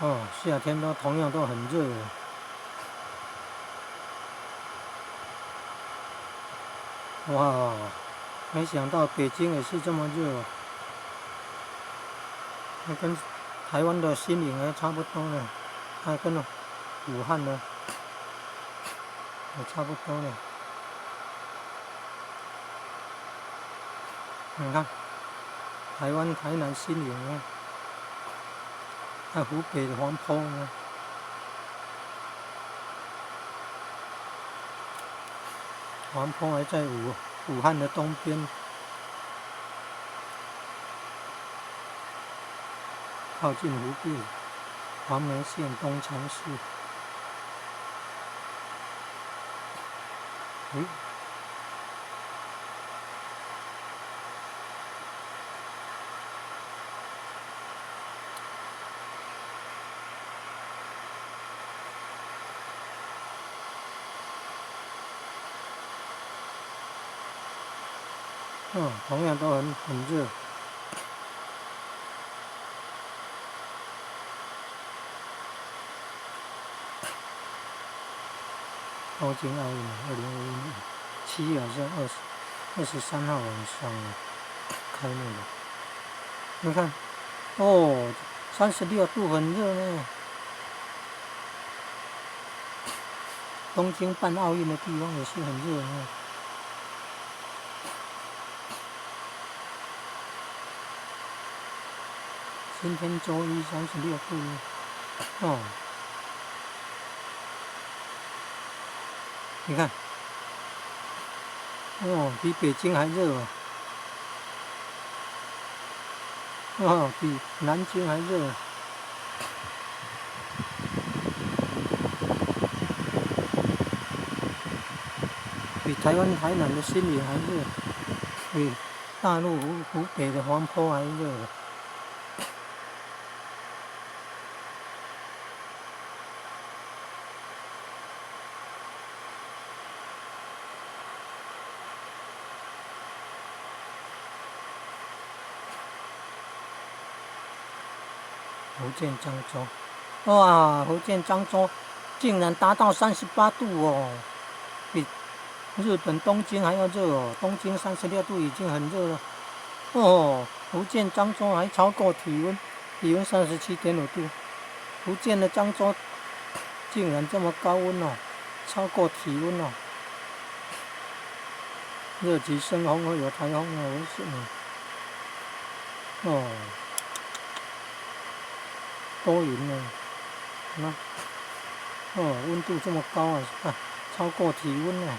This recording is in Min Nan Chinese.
哦，夏天都同樣都很熱。哇，沒想到北京也是這麼熱，那跟台灣的新營還差不多呢，還跟武漢呢也差不多呢。你看，台灣台南新營呢。在湖北的黃坡呢，黃坡還在武漢的東邊，靠近湖北黃梅縣東昌市。欸嗯，同樣都很熱。東京奧運2021年7月好像23號晚上開幕的。你看，哦，36度，很熱呢。東京辦奧運的地方也是很熱呢。今天周一36度，哦，你看，哦，比北京還熱哦，哦，比南京還熱，比台灣台南的新營還熱，比大陸湖北的黃坡還熱。福建漳州，哇！福建漳州竟然達到38度哦，比日本東京還要熱哦。東京36度已經很熱了，哦，福建漳州還超過體溫，體溫37.5度。福建的漳州竟然這麼高溫哦，超過體溫哦。熱極生風會有颱風的危險哦。多雲呢，那哦，溫度這麼高啊，啊，超過體溫了。